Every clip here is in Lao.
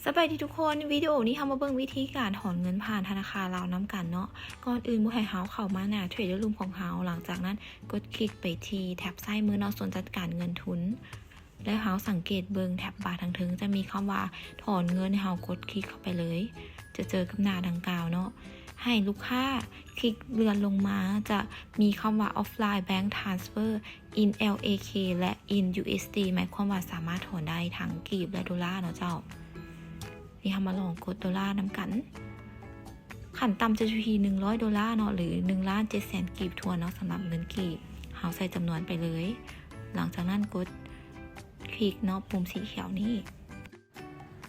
ສະບາຍດີທຸກຄົນ, ວິດີໂອນີ້ເຮົາມາເບິ່ງວິທີການຖອນເງິນຜ່ານທະນາຄານລາວນຳກັນເນາະ. ກ່ອນອື່ນບໍ່ໃຫ້ເຮົາເຂົ້າມາໜ້າ Trader Room ຂອງເຮົາ, ຫຼັງຈາກນັ້ນກົດຄລິກໄປທີ່ແທັບຊ້າຍມືເນາະ, ສ່ວນຈັດການເງິນທຶນ ແລ້ວເຮົາສັງເກດເບິ່ງແທັບບາທາງເທິງ ຈະມີຄຳວ່າຖອນເງິນ, ໃຫ້ເຮົາກົດຄລິກເຂົ້າໄປເລີຍ, ຈະເຈີກັບໜ້າດັ່ງກ່າວເນາະ. ໃຫ້ລູກຄ້າຄລິກເລື່ອນລົງມາ, ຈະມີຄຳວ່າ Offline Bank Transfer in LAK ແລະ in USD ໝາຍຄວາມວ່າສາມາດຖອນໄດ້ທັງກີບ ແລະ ໂດລາເນາະເຈົ້າ. ນີ້ເຮົາມາລອງກົດໂດລານຳກັນ. ຂັ້ນຕ່ຳຈະຢູ່ທີ່ໜຶ່ງຮ້ອຍໂດລາເນາະ ຫຼື ໜຶ່ງລ້ານເຈັດແສນກີບຖ້ວນເນາະ. ສຳລັບເງິນກີບ ເຮົາໃສ່ຈຳນວນໄປເລີຍ. ຫຼັງຈາກນັ້ນກົດຄລິກເນາະ ປຸ່ມສີຂຽວນີ້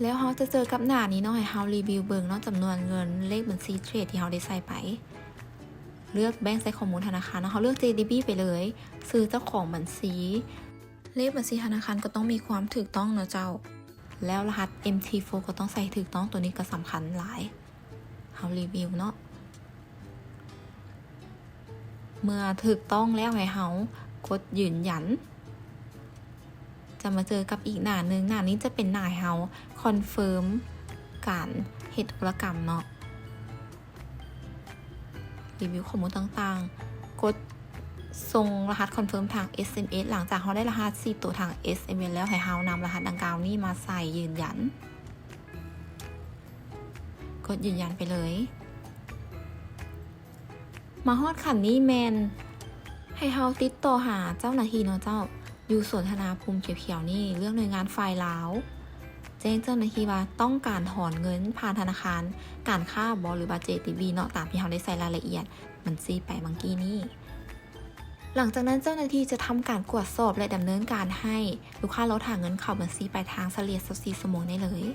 ແລ້ວເຮົາຈະເຈີກັບໜ້ານີ້ເນາະ, ໃຫ້ເຮົາຣີວິວເບິ່ງເນາະ ຈຳນວນເງິນ, ເລກບັນຊີເທຣດທີ່ເຮົາໄດ້ໃສ່ໄປ. ເລືອກແບງໃສ່ຂໍ້ມູນທະນາຄານເນາະ, ເຮົາເລືອກ JDB ໄປເລີຍ. ຊື່ເຈົ້າຂອງບັນຊີ, ເລກບັນຊີທະນາຄານກໍຕ້ອງມີຄວາມຖືກຕ້ອງເນາະເຈົ້າ, ແລ້ວລະຫັດ MT4 ກໍຕ້ອງໃສ່ໃຫ້ຖືກຕ້ອງ, ໂຕນີ້ກໍສຳຄັນຫຼາຍ. ເຮົາຣີວິວເນາະ. ເມື່ອຖືກຕ້ອງແລ້ວໃຫ້ເຮົາກົດຢືນຢັນ. ຈະມາເຈີກັບອີກໜ້າໜຶ່ງ, ໜ້ານີ້ຈະເປັນໜ້າໃຫ້ເຮົາຄອນເຟີມການເຮັດທຸລະກຳເນາະ. ຣີວິວຂໍ້ມູນຕ່າງໆ, ກົດສົ່ງລະຫັດຄອນເຟີມທາງ SMS. ຫຼັງຈາກເຮົາໄດ້ລະຫັດສີ່ໂຕທາງ SMS ແລ້ວ, ໃຫ້ເຮົານຳລະຫັດດັ່ງກ່າວນີ້ມາໃສ່ຢືນຢັນ. ກົດຢືນຢັນໄປເລີຍ. ມາຮອດຂັ້ນນີ້ແມ່ນໃຫ້ເຮົາຕິດຕໍ່ຫາເຈົ້າໜ້າທີ່ເນາະເຈົ້າ, ຢູ່ສົນທະນາປຸ່ມຂຽວໆນີ້, ເລືອກໜ່ວຍງານຝ່າຍລາວ, ແຈ້ງເຈົ້າໜ້າທີ່ວ່າຕ້ອງການຖອນເງິນຜ່ານທະນາຄານການຄ້າບໍ ຫຼືວ່າ JDB ເນາະ, ຕາມທີ່ເຮົາໄດ້ໃສ່ລາຍລະອຽດບັນຊີໄປເມື່ອກີ້ນີ້. ຫຼັງຈາກນັ້ນເຈົ້າໜ້າທີ່ຈະທຳການກວດສອບ ແລະ ດຳເນີນການໃຫ້ລູກຄ້າລໍຖ້າເງິນເຂົ້າບັນຊີປາຍທາງສະເລ່ຍຊາວສີ່ຊົ່ວໂມງໄດ້ເລີຍ.